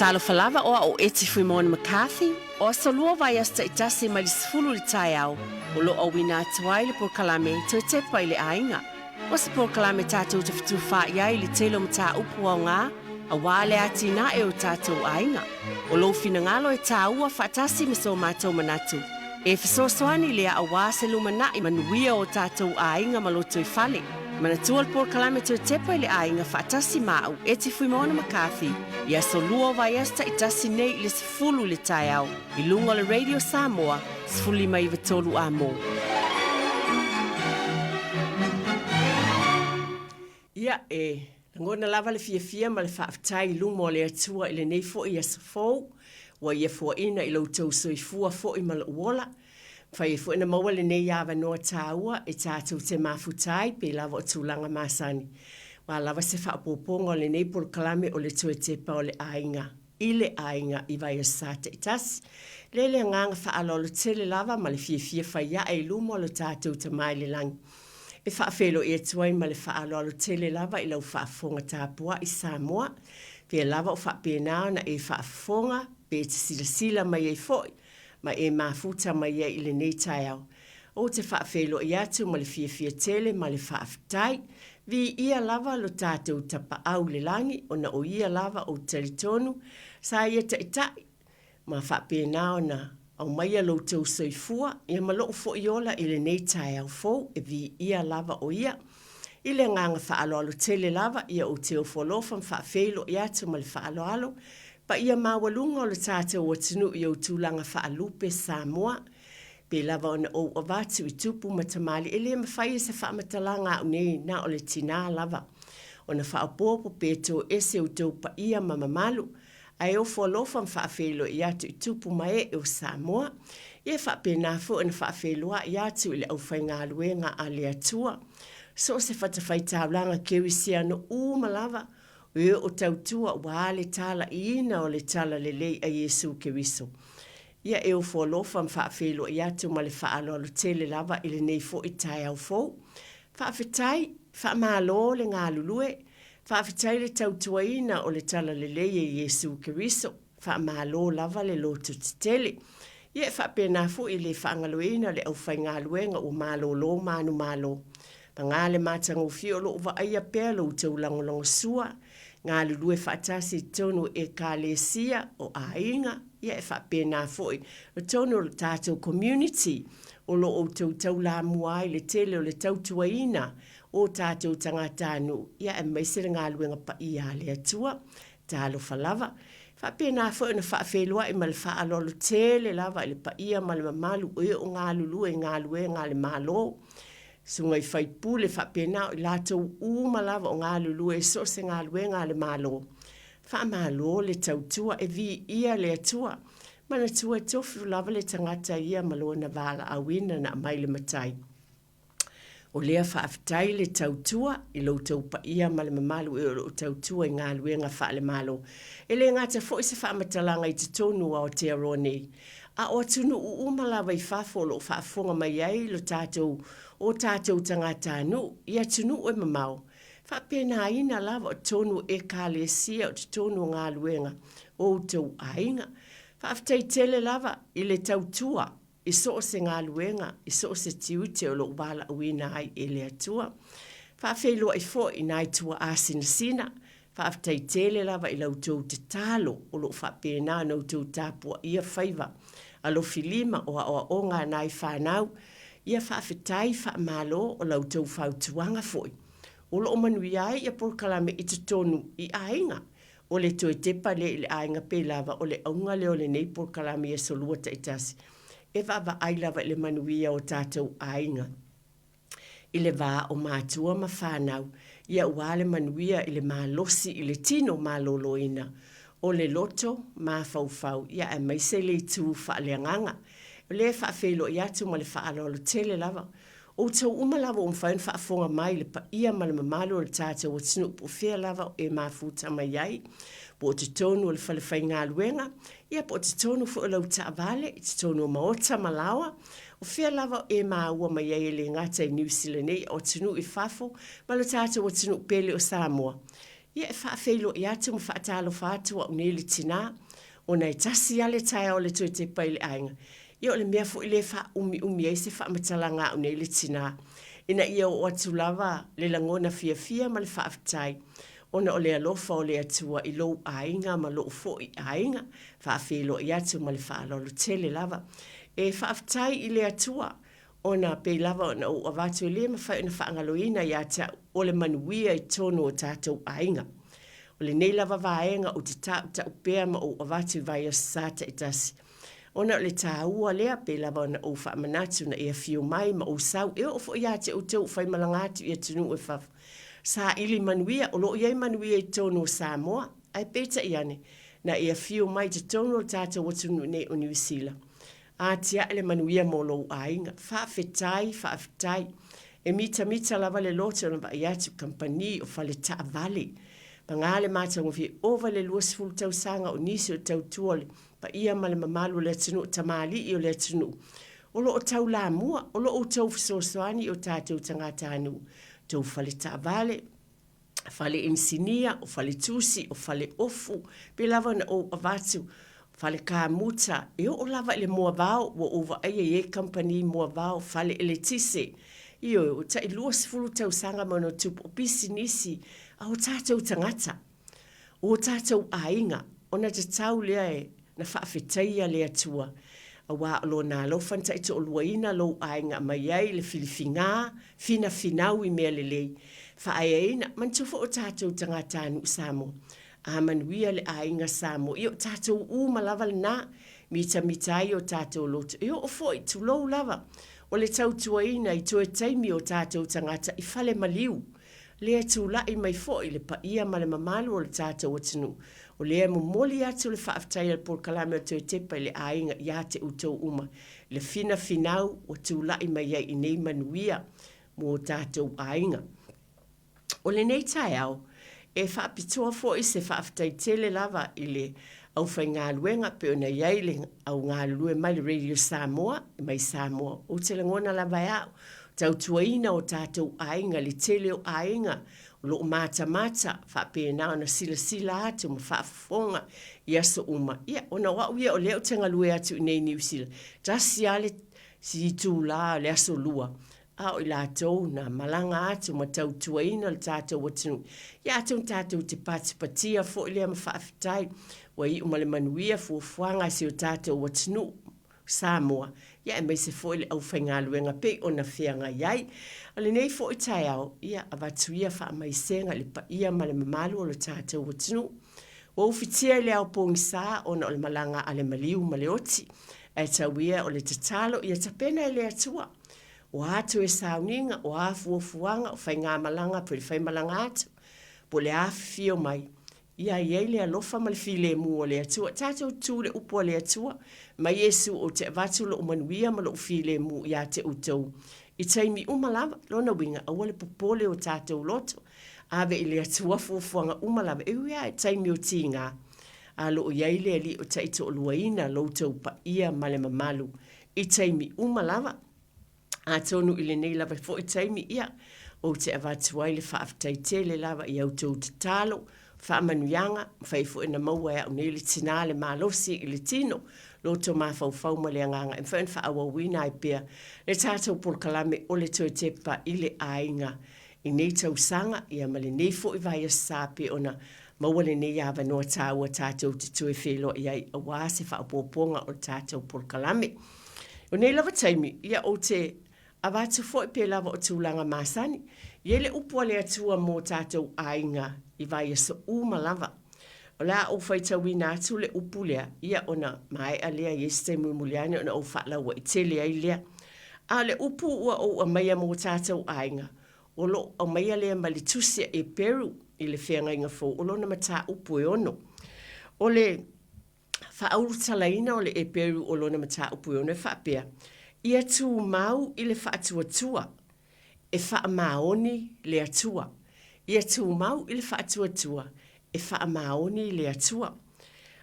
Talofa lava o au o Eti Fuimaono McCarthy, o aso lua vaiaso taitasi mai le 10 i le taeao o lo o auina atu ai le polokalame Toe Tepa i le Aiga. O se polokalame tatou te fetufaai ai i le tele o mataupu aoga aua le atinae o tatou aiga. O lou finagalo e taua faatasi ma so matou manatu e fesoasoani lea aua se lumanai manuia o tatou aiga ma lotoifale. Manatua le polokalame Toe Tepa i le Aiga faatasi ma au Eti Fuimaono McCarthy i aso lua o vaiaso taitasi nei i le 10 i le taeao i luga o le Radio Samoa 15 93 Amo. Ia, e lagona lava le fiafia ma le faafetai i luma o le Atua i lenei foi aso fou, ua ia fuaina i lo outou soifua foi ma lou ola. Mafai ai foi ona maua lenei avanoa taua e tatou te mafuta ai pei lava o tulaga masani. Ua lava se faaopoopoga o lenei polokalame o le Toe Tepa o le Aiga i le Aiga i Vaiaso taitasi. Lea le agaga faaaloalo tele lava ma le fiafia fai ae i luma o lo tatou Tama i le Lagi. E faafeiloai atu ai ma le faaaloalo tele lava i lau faafofoga tapuai Samoa. Pea lava o faapena ona e faafofoga pe te silasila mai ai foi ma e mafuta mai ai i lenei taeao. Ou te faafeiloai atu ma le fiafia tele ma le faafetai. Viia lava lo tatou Tapaau i le Lagi ona o Ia lava ou te talitonu sa Ia taitai ma faapena ona aumaia lo outou soifua ia ma lou foi ola i lenei taeao fou e viia lava o Ia. I le agaga faaaloalo tele lava ia ou te ofo alofa ma faafeiloai atu ma le faaaloalo paia maualuga o le tatou atunuu i ou tulaga faalupe Samoa. Pei lava ona ou avatu i tupu ma tamalii e le mafai e se faamatalaga a'u nei na o le tinā lava ona faaopoopo pe toese outou paia ma mamalu ae ofo alofa ma faafeiloai atu i tupu ma ee o Samoa. Ia e faapena foi ona faafeiloai atu i le aufaigaluega a le Atua. So o se fatafaitaulaga kerisiano uma lava o e o tautua ua le talaiina o le Talalelei a Iesu Keriso. Ia e ofo alofa ma faafeiloai atu ma le faaaloalo tele lava i lenei foi taeao fou. Faafetai, faamalo le galulue, Faafetai le tautuaina o le Talalelei e Iesu Keriso, faamalo lava le loto tetele. Ia e faapena foi e le faagaloina le aufaigaluega ua malolo manumalo. Paga le matagofie o lo o vaaia pea lo outou lagolagosua, galulue faatasi i totonu o Ekalesia, o aiga, ia e faapena foi i totonu o le tatou community o lo o outou taulamua ai le tele o le tautuaina o tatou tagatanuu, ia aemaise le galuega paia a le Atua. Talofa lava. E faapena foi ona faafeiloai ma le faaaloalo tele lava i le paia ma le mamalu o e o galulue i galuega a le Malo, susuga i faipule faapena o i latou uma lava o galulue i so o se galuega a le Malo. Faamalo le tautua, e viia le Atua. Manatua e tofu lava le tagata ia ma lona valaauina na aumai le Matai. O lea faafetai le tautua i lo outou paia ma le mamalu e o lo o tautua i galuega faale-Malo. E le gata foi se faamatalaga i totonu o Aotearoa nei, a o atunuu uma lava i fafo o lo o faafofoga mai ai lo tatou o tatou tagatanuu i atunuu e mamao, faapenaina lava o totonu o Ekalesia o totonu o galuega o outou aiga. Faafetai tele lava i le tautua i so o se galuega, i so o se tiute o lo o valaauina ai e le Atua. Faafeiloai foi i nai tuaa sinasina, faafetai tele lava i la outou tatalo o lo o faapena ona outou tapuaia faiva alofilima o aoaoga a nai fanau. Ia faafetai faamalo o la outou fautuaga foi o lo o manuia ai ia polokalame i totonu i aiga. O le toe tepa lea i le aiga pei lava o le auga lea o lenei polokalame i aso lua taitasi, e vaavaai lava i le manuia o tatou aiga i le va o matua ma fanau, ia aua le manuia i le malosi i le tino maloloina o le loto mafaufau, ia aemaise le itu faaleagaga. O lea e faafeiloai atu ma le faaaloalo tele lava Outou uma lava ua mafai ona faafofoga mai i le paia ma le mamalu o le tatou atunuu po o fea lava o e mafuta mai ai, po o totonu o le falefaigaluega, ia po o totonu foi o lau taavale, i totonu o maota ma laoa, o fea lava o e maua mai ai e le gata i Niu Sila nei a o atunuu i fafo ma le tatou atunuu pele o Samoa. Ia e faafeiloai atu ma faatalofa atu au nei le tinā, ona e tasi lava le taeao o le toe tepa i le aiga. Ia o le mea foi lea e faaumiumi ai se faamatalaga a au nei le tinā, ina ia oo atu lava le lagona fiafia ma le faafetai ona o le alofa o le Atua i lou aiga ma lou foi aiga. Faafeiloai atu ma le faaaloalo tele lava. E faafetai i le Atua ona pei lava ona ou avatu e le mafai ona faagaloina ia te au o le manuia i totonu o tatou aiga. O lenei lava vaega ou te tautau pea ma ou avatu i vaiaso sa taitasi ona o le taua lea pei lava ona ou faamanatu na e afio mai ma ou sau e oo foi ia te outou o faimalaga atu i atunuu e fafo saili manuia o lo o i ai manuia i totonu o Samoa ae peitai ane na e afio mai i totonu o le tatou atunuu nei o Niu Sila Atiae le manuia mo lou aiga. Faafetai, faafetai. E mitamita lava le loto ona vaai atu i kamupani o fale taavale. Paga le matagofie, ova i le 20 tausaga o nisi o tautua o le paia ma le mamalu o le atunuu, tamalii o le atunuu, o lo o taulamua, o lo outou fesoasoani i o tatou tagatanuu, tou fale taavale, fale inisinia, o fale tusi, o fale ofu, pei lava ona ou avatu, fale kamuta, e oo lava i le moavao, ua ou vaaia e i ai kamupani moavao, fale eletise. Ioe, ua tai 20 tausaga ma ona tupu, o pisinisi a o tatou tagata, o o tatou aiga, ona tatau lea e na faafetaia le Atua, aua o Lona alofa na taitoaluaina lou aiga aumai ai le filifiga, finafinau i mea lelei, faaeaina, manatua foi o tatou tagatanuu Samoa, a manuia le aiga Samoa, ia o tatou uma lava lena, mitamita ai o tatou loto, e oo foi, tulou lava, o le tautuaina i toe taimi o tatou tagata i fale maliu, lea e tulai mai foi le paia ma le mamalu o le tatou atunuu, o lea e momoli atu le faafetai a le polokalame o Toe Tepa i le Aiga ia te outou uma i le finafinau ua tulai mai ai i nei manuia mo tatou aiga. O lenei taeao, e faapitoa foi se faafetai tele lava i le aufaigaluega pei ona i ai le au galulue mai le Radio Samoa mai Samoa. Ou te lagona lava e au, tautuaina o tatou aiga, le tele o aiga o lo o matamata faapena ona silasila atu ma faafofoga i aso uma. Ia, ona o au ia o lea ou te galue atu i nei Niu Sila, tasi lava le itula o le aso Lua, a o i latou na malaga atu ma tautuaina le tatou atunuu. Ia atonu tatou te patipatia foi lea ma faafetai ua iu ma le manuia fuafuaga a si o tatou atunuu Samoa, ia aemaise foi le aufaigaluega pei ona feagai ai. O lenei foi taeao, ia avatu ia faamaisega i le paia ma le mamalu o le tatou atunuu. Ua ufitia i le ao pogisa ona o le malaga a le maliu ma le oti, ae tau ia o le tatalo ia tapena e le Atua. O a toe sauniga, o a fuafuaga, o faigamalaga po o le faimalaga atu, po o le afifio mai, Ia i ai le alofa ma le filemu o le Atua. Tatou tu le upu a le Atua, mai Iesu ou te avatu lou manuia ma lou filemu ia te outou i taimi uma lava. Lona uiga, aua le popole o tatou loto. Ave i le Atua fuafuaga uma lava, e ui lava i taimi o tiga, a lo o i ai le Alii o taitoaluaina lo outou paia ma le mamalu i taimi uma lava. Atonu i lenei lava foi taimi, ia, ou te avatu ai le faafetai tele lava i a outou tatalo, faamanuiaga, mafai foi ona maua e au nei le tinā le malosi i le tino, loto mafaufau ma le agaga e mafai ona faaauauina ai pea le tatou polokalame o le Toe Tepa i le Aiga i nei tausaga, ia ma lenei foi vaiaso sa pei ona maua lenei avanoa taua tatou te toe feiloai ai aua se faaopoopoga o le tatou polokalame. O nei lava taimi, ia ou te avatu foi pe lava o tulaga masani. I ai le upu a le Atua mō tātou aiga i vaiaso uma lava. O le a ou faitauina atu le upu lea, ia ona maea lea i isi taimi mulimuli ane ona ou faalauaitele ai lea. A o le upu ua ou aumaia mō tātou aiga, o lo o aumaia lea mai le Tusi a Eperu i le Feagaiga Fou, o lona mataupu e ono. O le faaulutalaina o le Eperu o lona mataupu e ono e faapea, Ia tumau i le faatuatua, e faamaoni le Atua. Ia tumau i le faatuatua, e faamaoni le Atua.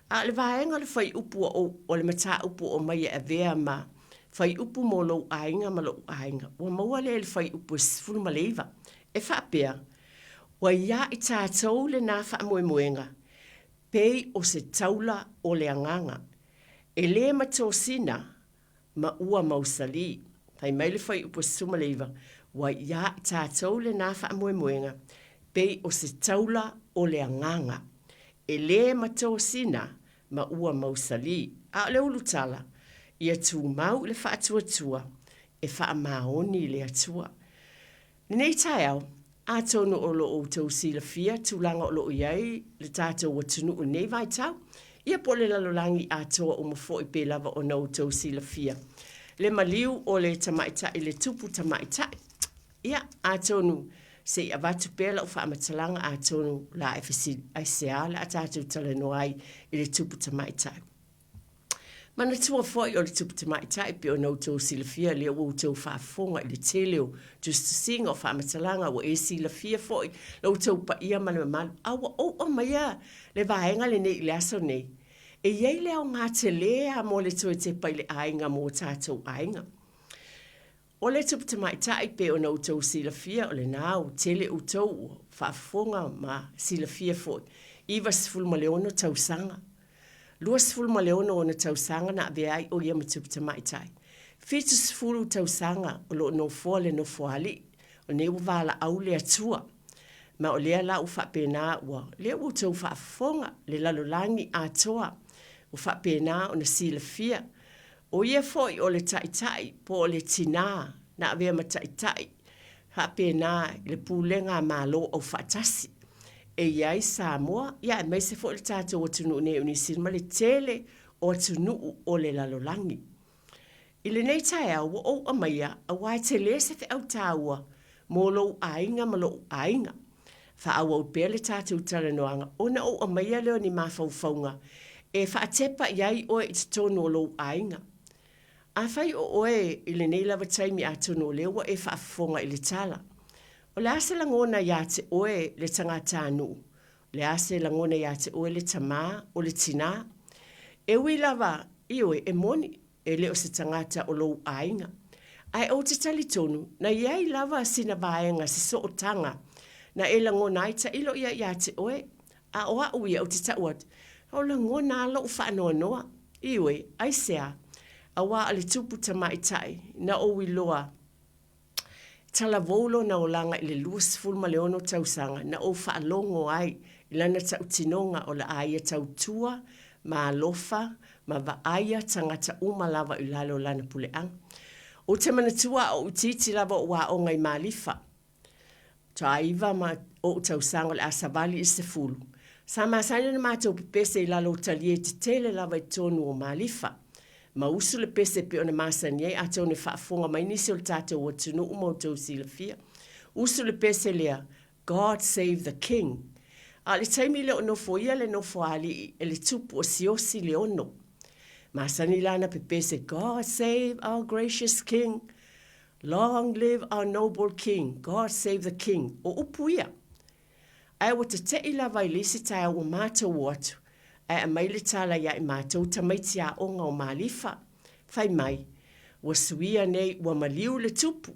A o le vaega o le fuaiupu o, o le mataupu o aumai e avea ma fuaiupu mo lou aiga ma lou aiga, ua maua lea i le fuaiupu e 19, e faapea, Ua iā i tātou lenā faamoemoega, pei o se taula o le agaga, e lē matosina ma ua mausalī. Fai mai le fuaiupu 19, Ua iā i tātou lenā faamoemoega, pei o se taula o le agaga, e lē matosina ma ua mausalī. A o le ulutala, ia tumau i le faatuatua e faamaoni i le Atua. Lenei taeao, atonu o lo o outou silafia tulaga o lo o i ai le tatou atunuu i lenei vaitau, ia po o le lalolagi atoa uma foi pei lava ona outou silafia le maliu o le tamaitai le tupu tamaitai. Ia, atonu se i avatu pea lau faamatalaga atonu o le a e fesili, aisea le a tatou talanoa ai i le tupu tamaitai? Manatua foi o le tupu tamaitai pei ona outou silafia lea ua outou faafofoga i le tele o tusitusiga o faamatalaga ua e silafia foi lo outou paia ma le mamalu a ua ou aumaia le vaega lenei i le aso nei. E i ai le aoga tele a mo le toe tepa i le aiga mo tatou aiga. O le tupu tamaitai pei ona outou silafia o lena ua tele outou ua faafofoga ma silafia foi, 96 tausaga. 26 ona tausaga na avea ai o ia ma tupu tamaitai. 70 tausaga o lo o nofoa le Nofoalii, o lenei ua valaau le Atua. Ma o lea la ua faapena ua, lea ua outou faafofoga, le lalolagi atoa ua faapena ona silafia. O ia foi o le taitai po o le tinā na avea ma taitai faapena i le pulega a Malo Aufaatasi e i ai Samoa, ia aemaise foi le tatou atunuu nei o Niu Sila ma le tele o atunuu o le lalolagi. I lenei taeao ua ou aumaia aua e tele se feau taua mo lou aiga ma lo'u aiga. Faaauau pea le tatou talanoaga ona ou aumaia lea o ni mafaufauga e faatepa i ai oe i totonu o lou aiga. Afai o oe i lenei lava taimi atonu o lea ua e faafofoga i le tala, o le a se lagona iā te oe le tagatanuu? O le a se lagona iā te oe le tamā o le tinā? E ui lava, ioe, e moni, e le o se tagata o lou aiga. Ae ou te talitonu, na i ai lava sina vaega, se sootaga, na e lagona ai tailo ia iā te oe, a o au ia ou te tau atu, na ou lagona lava lou faanoanoa, ioe, aisea? Aua o le tupu tamaitai, na ou iloa, Talavou lona olaga i le 26 tausaga na ou faalogo ai i lana tautinoga o le a ia tautua ma alofa ma vaaia tagata uma lava i lalo o lana puleaga. Ou te manatua a ou itiiti lava ou aoga i Malifa. Toaiva ma ou tausaga o le a savali i le 10. Sa masani ona matou pepese i lalo o talie tetele lava i totonu o Malifa. Ma usu le pese e pei ona masani ai, atonu e faafofoga mai nisi o le tatou atunuu ma outou silafia. Usu le pese lea, God save the King. A o le taimi lea o nofoia le nofoalii e le tupu o Siosi Leono. Masani lana pepese, God save our gracious King, Long live our noble King, God save the King. O upu ia. Ae ua teteʻi lava i le isi taeao ua matou o atu, ae aumai le tala ia i matou tamaiti aoga o Malifa, fai mai, ua suia nei ua maliu le tupu,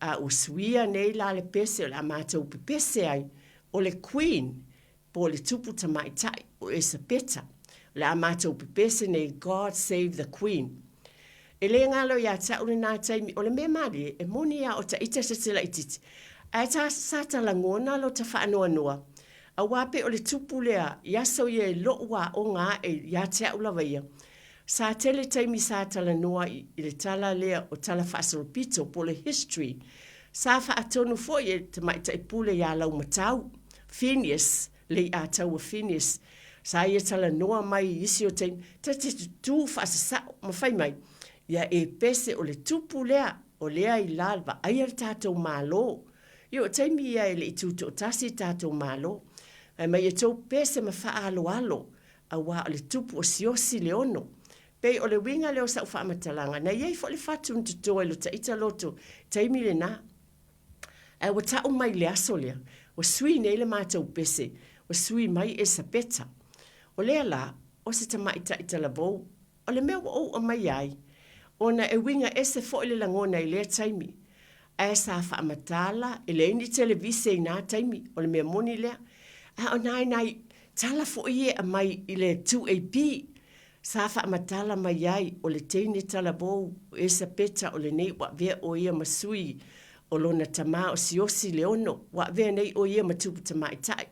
a ua suia nei la le pese o le a matou pepese ai, o le Queen, po o le tupu tamaitai o Esapeta. O le a matou pepese nei God save the Queen. E le galo ia te au lenā taimi, o le mea malie, e moni a o ta ita ta te laititi, ae ta, sa ta lagona lo ta faanoanoa, aua pei o le tupu lea i aso ia i lo'u aoga ae ia te au lava ia, sa tele taimi sa talanoa i, i le tala lea o tala faasolopito po o le history. Sa faatonu foi e le tamaitai pule ia Laumatau, Phineas, Leiataua Phineas, sa ia talanoa mai i isi o taimi, ta te tutū faasasao ma fai mai, ia e pese o le tupu lea, o lea i la vaaia le tatou Malo. Ia o taimi ia e le i tutoatasi le tatou Malo. Fai mai e tou pese ma faaaloalo, aua o le tupu osiosi le ono. Pei o le uiga lea o sau faamatalaga, na i ai foi le fatu na toto ai lo ta ita loto i taimi lena. Ae ua tau mai i le aso lea, ua sui nei le matou pese, ua sui mai Esapeta. O lea la, o se tamaitai talavou, o le mea ua ou aumaia ai, ona e uiga ese foi le lagona i lea taimi. Ae sa faamatala, e leai ni televise i na taimi, o le mea moni lea. A o nai nai tala foi ia e aumai i le 2AP, sa faamatala mai ai, o le teine talavou o Esapeta o lenei ua avea o ia ma sui o lona tama o Siosi Leono, ua avea nei o ia ma tupu tamaitai.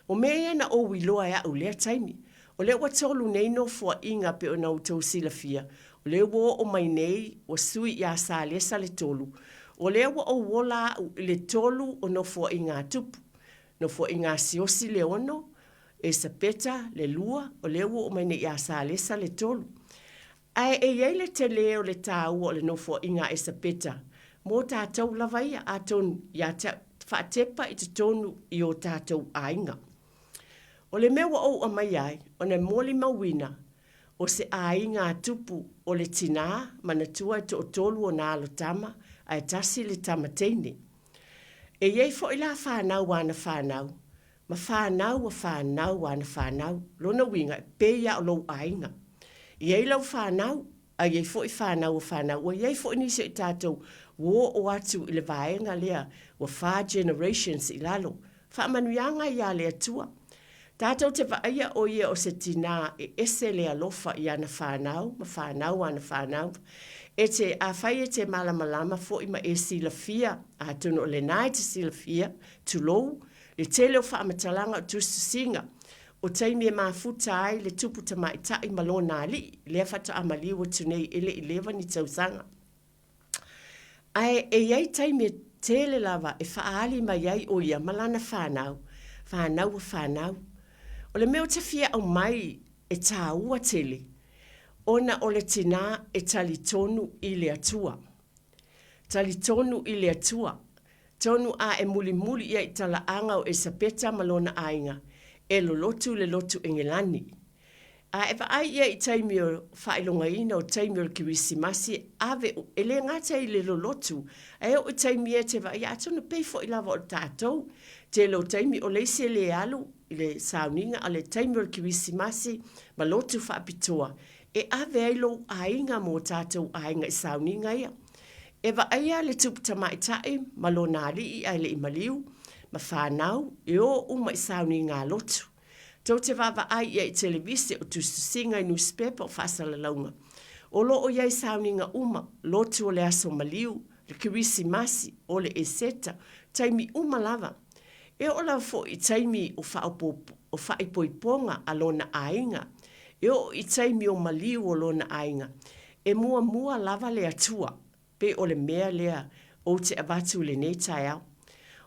O mea ia na ou iloa e au i lea taimi. O lea ua tolu nei nofoaiga pei ona outou silafia, o lea ua oo mai nei ua sui ia Salesa le tolu, o lea ua ou ola au i le tolu o nofoaiga a Tupu, nofoaiga a Siosi le ono, Esapeta le lua, o lea ua oo mai nei ia Salesa le tolu. Ae e i ai le tele o le taua o le nofoaiga a Esapeta mō tātou lava ia, atonu ia te au, faatepa i totonu i ō tātou aiga. O le mea ua ou aumaia ai, ona e molimauina, o se aiga a tupu o le tinā, manatua e toatolu ona alo tama, ae tasi le tama teine. E i ai foi la fanau a ana fanau, ma fanau a fanau a ana fanau. Lona uiga, e pei lava o lou aiga. E i ai lau fanau, a i ai foi fanau a fanau. Ua i ai foi nisi o i tatou ua oo atu i le vaega lea, ua fa generations i lalo. Faamanuiaga ia a le Atua. Tatou te vaaia o ia o se tinā e ese le alofa i ana fanau ma fanau a ana fanau. E te, afai e te malamalama foi ma e silafia, atonu o lena e te silafia, tulou, le tele o faamatalaga o tusitusiga, o taimi e mafuta ai le tupu tamaitai ma lona alii, lea faatoa maliu atu nei e le i leva ni tausaga. Ae e i ai taimi e tele lava e faaali mai ai ʻo ia ma lana fanau, fanau a fanau. O le mea ou te fia aumai e tāua tele, ona o le tinā e talitonu i le Atua. Talitonu i le Atua. Tonu a e mulimuli ia i talaaga o Esapeta ma lona aiga, e lolotu le lotu Engelani. A e vaai ia i taimi o faailogaina o taimi o le Kerisimasi, ave, e le gata i le lolotu, ae oo i taimi ia e te vaai, atonu pei foi lava o le tatou. Tele o taimi o le isi e le alu i le sauniga, a o le taimi o le Kerisimasi ma lotu faapitoa, e ave ai lou aiga ma o tatou aiga i sauniga ia. E vaaia le tupu tamaitai ma lona alii ae le i maliu, ma fanau, e o uma i sauniga a lotu. Tou te vaavaai i ai i televise, o tusitusiga i nusipepa, o faasalalauga. O lo o i ai sauniga uma, lotu o le aso maliu, le Kerisimasi, o le Eseta, taimi uma lava. E oo lava foi i taimi o faaopoopo, o faaipoipoga a lona aiga. E oo i taimi o maliu o lona aiga. E muamua lava le Atua. Pei o le mea lea ou te avatu i lenei taeao.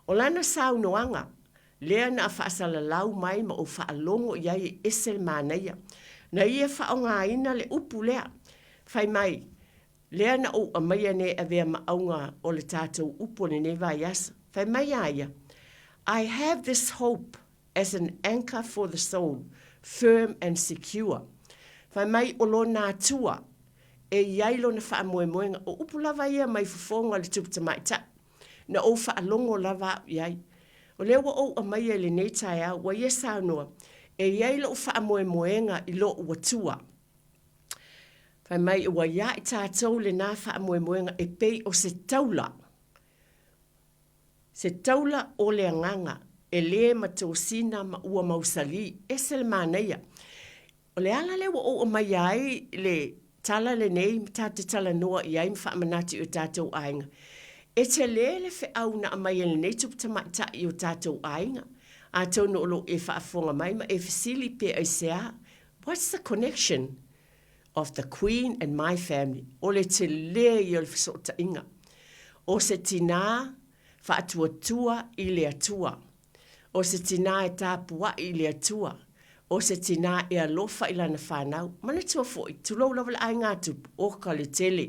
O lana saunoaga, lea na faasalalau mai ma ou faalogo i ai e ese le manaia. Na ia faaaogaina le upu lea, fai mai, lea na ou aumaia nei e avea ma auga o le tatou upu o lenei vaiaso. Fai mai a ia, I have this hope as an anchor for the soul, firm and secure. Fai mai o lona Atua e i ai lona faamoemoega. O upu lava ia mai fofoga o le tupu tamaitai. Na ou faalogo lava au i ai. O lea ua ou aumaia i lenei taeao, ua ia saunoa, e i ai lou faamoemoega i lou Atua. Fai mai ua iā i tatou lena faamoemoega e pei o se taula. Se taula o le agaga e lē matosina ma ua mausalī. Ese le manaia. O le ala lea ua ou aumaia ai le tala lenei ma tatou te talanoa i ai ma faamanatu i o tatou aiga, e tele le feau na aumai e lenei tupu tamaitai i o tatou aiga. Atonu o lo o e faafofoga mai ma e fesili pe aisea, what's the connection of the Queen and my family? O le tele ia o le fesootaiga. O se tinā faatuatua i le Atua. O se tinā e tapuaʻi i le Atua. O se tinā e alofa i lana fanau. Manatua foi, tulou lava le aiga a Tupu, oka le tele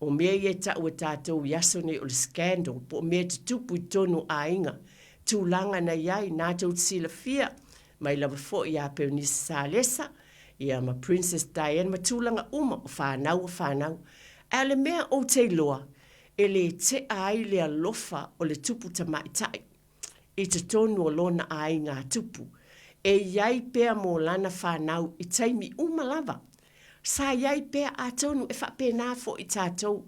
o mea ia e tau e tatou i aso nei o le scandal, po o mea e tutupu i totonu o aiga, tulaga na i ai, na tou te silafia mai lava foi ia Peonisa Salesa, ia ma Princess Diana ma tulaga uma o fanau a fanau. Ae o le mea ou te iloa, e lē tea ai le alofa o le tupu tamaitai i totonu o lona aiga tupu, e i ai pea mō lana fanau i taimi uma lava. Sa i ai pea, atonu e faapena foi tatou.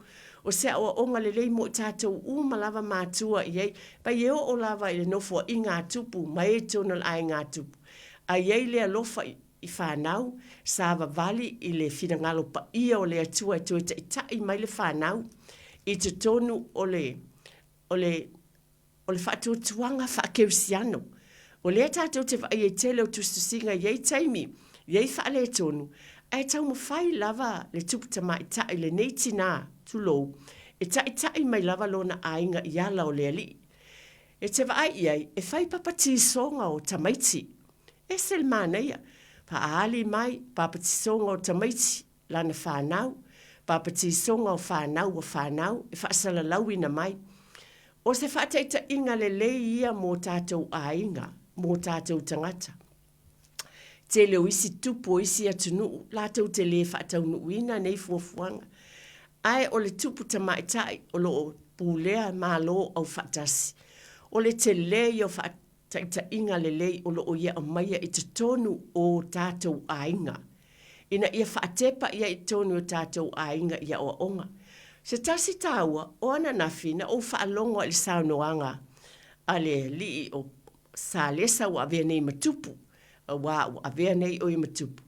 O se aoaoga lelei mo i tatou uma lava matua i ai, pai e oo lava i le nofoaiga a tupu ma e i totonu o le aiga a tupu. A i ai le alofa i fanau, savavali i le finagalo paia o le Atua e toe taitai mai le fanau i totonu o le o le o le faatuatuaga faakerisiano. O lea tatou te vaai ai tele o tusitusiga i ai taimi, i ai faaletonu, ae taumafai lava le tupu tamaitai lenei tinā, tulou, e taitai mai lava lona aiga i ala o le Alii. E te vaai i ai, e fai papatisoga o tamaiti. Ese le manaia, faaali mai papatisoga o tamaiti, lana fanau, papatisoga o fanau a fanau e faasalalauina mai. O se faataitaiga lelei ia mo tatou aiga, mo tatou tagata. Tele o isi tupu o isi atunuu latou te le faataunuuina nei fuafuaga, ae o le tupu tamaitai o lo o pulea Malo Aufaatasi. O le tele ia o taitaiga lelei o lo o ia aumaia i totonu o tatou aiga, ina ia faatepa i ai i totonu o tatou aiga i aoaoga. Se tasi taua, o ananafi na ou faalogo i le saunoaga a le alii o Salesa ua avea nei ma tupu, aua ua avea nei o ia ma tupu,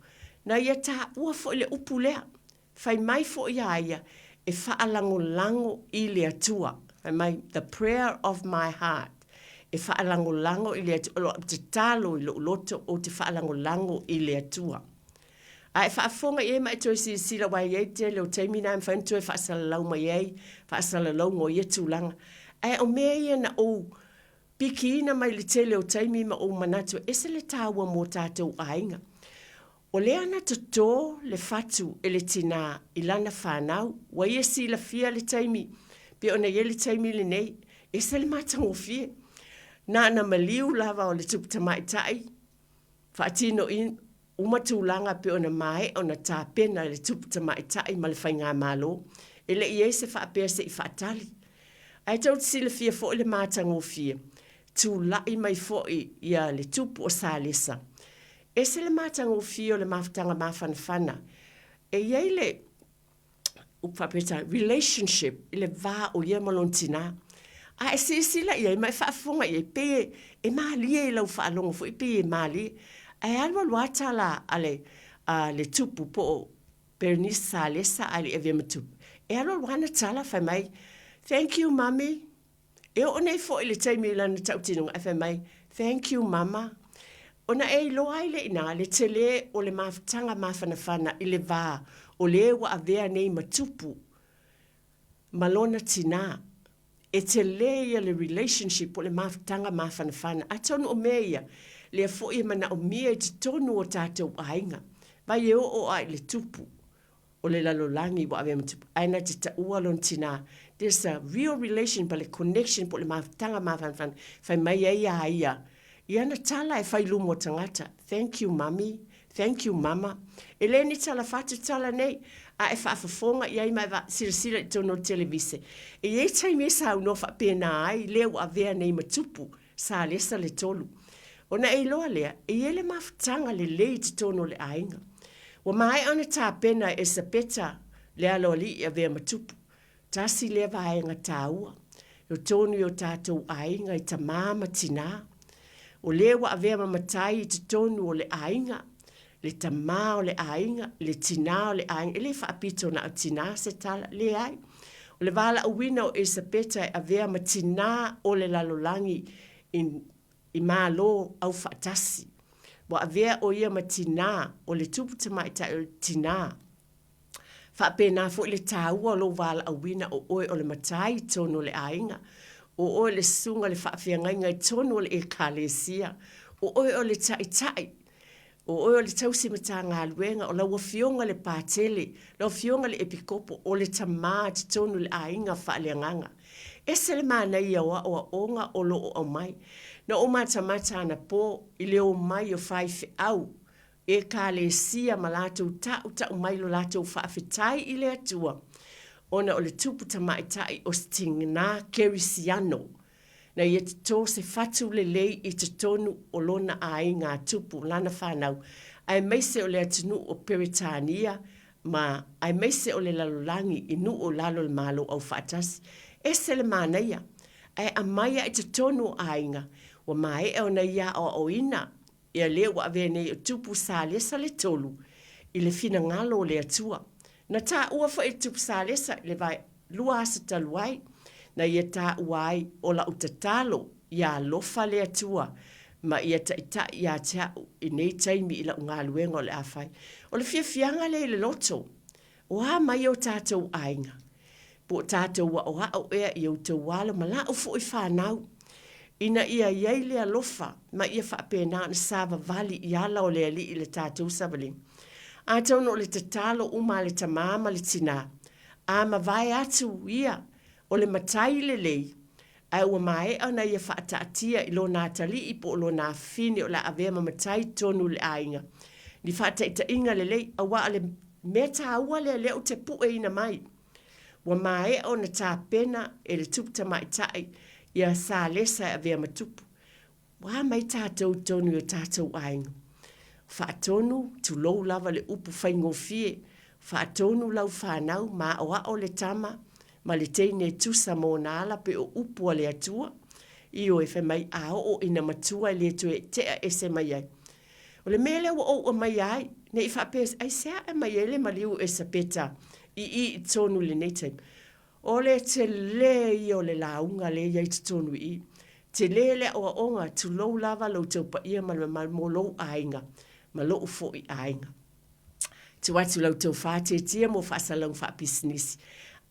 na ia taua foi le upu lea, Fai mai foi a ia e faalagolago i le Atua. Fai mai, the prayer of my heart, e faalagolago i le Atua. O lau tatalo i lou loto ou te faalagolago i le Atua. A e faafofoga i ai ma e toe silasila aua e i ai le tele o taimi na e mafai ona toe faasalalau mai ai faasalalauga o ia tulaga. Ae o mea ia na ou pikiina mai le tele o taimi ma ou manatu e ese le taua mo tatou aiga. O lea na toto le fatu e le tinā i lana fanau, ua ia silafia le taimi pei ona i ai le taimi lenei, ese le matagofie. Na ona maliu lava o le tupu tamaitai, faatino uma tulaga pei ona maea ona tapena e le tupu tamaitai ma le faigamalo. E le i i ai se faapea se i faatali. Ae tou te silafia foi le matagofie, tulai mai foi ia le tupu o Salesa, Ese le matagofie o le mafutaga mafanafana. E i ai le upu faa-Peretania, relationship i le va o ia ma lona tinā. A e silasila i ai ma e faafofoga i ai, pei e malie i lau faalogo foi pei e malie. Ae alualu lava tala a le, a le tupu po o Berenice Salesa ae le i avea ma tupu, e alualu lava ana tala fai mai, Thank you, mummy. E oo nei foi i le taimi i lana tautinoga ae fai mai, Thank you mama. Ona e iloa ai lea i ina le tele o le mafutaga mafanafana i le va o le ua avea nei ma tupu ma lona tinā. E tele ia le relationship po o le mafutaga mafanafana. Atonu o mea ia, lea foi e manaomia i totonu o tatou aiga. Vai e oo lava i le tupu o le lalolagi ua avea ma tupu, ae na te taua lona tinā. There's a real relation but le connection po o le mafutaga mafanafana fai mai ai a ia i ana tala e fai i luma o tagata, thank you mummy, thank you mama. E le ni tala fatu tala nei, a e faafofoga i ai ma e silasila i totonu o le televise. E i ai taimi e saunoa faapena ai lea ua avea nei ma tupu Salesa le 3. Ona e iloa lea, e i ai le mafutaga lelei i totonu o le aiga. Ua maea ona tapena e Elisapeta le aloalii e avea ma tupu. Tasi lea vaega taua, i totonu i o tatou aiga i tamā ma tinā. O le ua avea ma matai i totonu o le aiga, le tamā o le aiga, le tinā o le aiga, e le faapito na o tinā se tala, leai. O le valaauina o Elisapeta e avea ma tinā o le lalolagi i, i Malo Aufaatasi. Ua avea ʻo ia ma tinā o le tupu tamaitai o le tinā. Faapena foi le taua o lou valaauina o ʻoe o le matai i totonu o le aiga, o ʻoe le susuga i le faafeagaiga i totonu o le Ekalesia, o ʻoe o le taitai, O oe o le tausi Matagaluega, o lau Afioga le Patele, lau Afioga le Epikopo, o le tama totonu i le aiga faaleagaga. Ese le manaia o aoaoga o lo o aumai. Na ou matamata anapo i le omai o faifeau Ekalesia ma latou tautau mai lo latou faafetai i le Atua ona o le tupu tamaitai o Stigna Kerisiano Na ia toto se fatu lelei i totonu o lona aiga tupu, lana fanau, aemaise o le atunuu o Peretania. ma aemaise o le lalolagi i nuu o lalo o le Malo Aufaatasi. Ese le manaia, ae aumai lava i totonu o aiga ua maea ona ia aoaoina ia le ua avea nei o Tupu Salesa le 3 i le finagalo o le Atua. Na taua foi e Tupu Salesa i le 2 aso talu ai, na ia taua ai o la'u tatalo ia alofa le Atua ma ia taitai ia te a'u i nei taimi i la'u galuega o le a fai. O le fiafiaga lea i le loto, o a mai o tatou aiga, po o tatou aʻoaʻo ea i outou alo ma la'u foi fanau, ina ia i ai le alofa ma ia faapena ona savavali i ala o le Alii i le tatou savaliga. Atonu o le tatalo uma a le tamā ma le tinā, a mavae atu ia o le matai lelei, ae ua maea ona ia faataatia i lona atalii po o lona afafine o le a avea ma matai tonu i le aiga. Ni faataitaiga lelei, aua o le mea taua lea lea ou te pueina mai. Ua maea ona tapena e le tupu tamaitai ia Salesa e avea ma tupu. Ua a mai tatou i totonu i o tatou aiga? Faatonu, tulou lava le upu faigofie, faatonu lau fanau ma aoao le tama ma le teine e tusa ma ona ala pei o upu a le Atua. Ioe, fai mai, a oo ina matua e le toe tea ese mai ai. O le mea lea ua ou aumaia ai, ne i faapea, aisea e aumai ai le maliu Esapeta i i i totonu i lenei taimi? O le tele ia o le lauga lea e i ai i totonu i i. Tele le aoaoga, tulou lava lo outou paia ma le mamalu mo lou aiga ma lou foi aiga. Tuu atu la outou faatetia mo faasalalauga faapisinisi.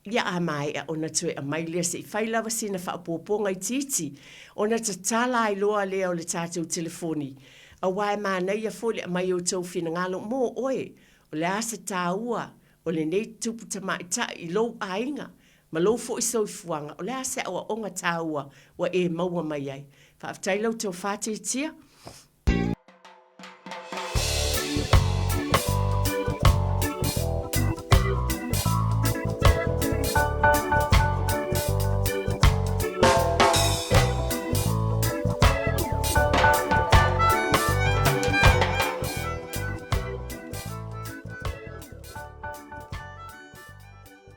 Ia a maea ona toe aumai lea se i fai lava sina faaopoopoga itiiti ona tatala ai loa lea o le tatou telefoni aua e manaia foi le aumai o outou finagalo mo oe o le a se taua o lenei tupu tamaitai i lou aiga ma lou foi soifuaga, o le a se aoaoga taua ua e maua mai ai? Faafetai la outou faatetia.